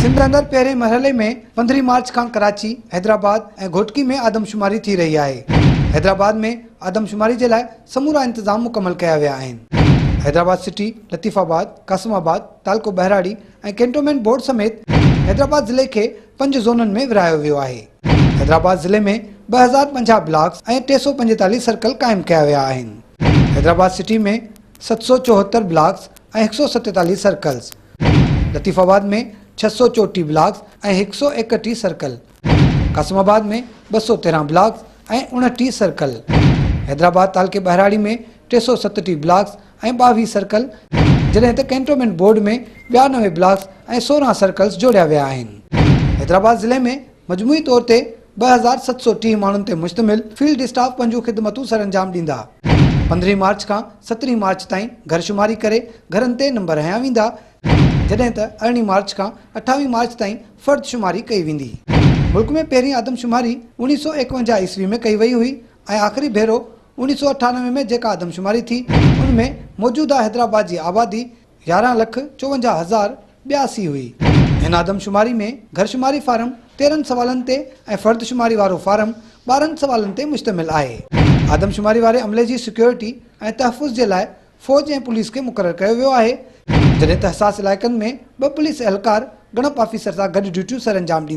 سنڌ اندر پهرين مرحلي ۾ پندرهين مارچ کان ڪراچي، حيدرآباد ۽ گهوٽڪي ۾ آدمشماري ٿي رهي آهي. حيدرآباد ۾ آدمشماري جي لاء سمورا انتظام مڪمل ڪيا ويا آهن. حيدرآباد سٽي، لطيف آباد، قاسم آباد، تعلقو ٻهراڙي ۽ ڪينٽومينٽ بورڊ سميت حيدرآباد ضلعي کي پنج زونن ۾ ورهايو ويو آهي. حيدرآباد ضلعي ۾ 2050 بلاڪس ۽ 345 سرڪل قائم ڪيا ويا آهن. Hyderabad city ۾ 774 blocks ۽ 147 circles, Latif آباد ۾ 634 بلاڪس ۽ 131 سرڪل، قاسم آباد ۾ 213 بلاڪس ۽ 29 سرڪل، حيدرآباد تعلقي ٻهراڙي ۾ 337 بلاڪس ۽ 22 سرڪل، جڏهن ته ڪينٽومينٽ بورڊ ۾ 92 بلاڪس ۽ 16 سرڪلز جوڙيا ويا آهن. حيدرآباد ضلعي ۾ مجموعي طور تي 2730 ماڻهن تي مشتمل فيلڊ اسٽاف پنهنجون خدمتون سرانجام ڏيندا. پندرهين مارچ کان سترهين مارچ تائين گهر شماري ڪري گهرن تي نمبر هنيا ويندا، جڏهن ته ارڙهين مارچ کان اٺاويهين مارچ تائين فرد شماري ڪئي ويندي. ملڪ ۾ پهرين آدمشماري 1951 عيسوي ۾ ڪئي وئي هئي ۽ آخري ڀيرو 1998 ۾ جيڪا آدمشماري ٿي ان ۾ موجوده حيدرآباد جي آبادي 11 لک 54 هزار 82 هئي. هن آدمشماري ۾ گهر شماري فارم 13 سوالن تي ۽ فرد شماري وارو فارم 12 سوالن تي مشتمل آهي. آدمشماري واري عملي جي سيڪيورٽي ۽ تحفظ جي لاء فوج ۽ پوليس کي مقرر ڪيو ويو آهي، جڏهن ته حساس علائقن ۾ ٻه پوليس اهلڪار ڳڻپ آفيسر سان گڏ ڊيوٽيون سرانجام ڏيندا.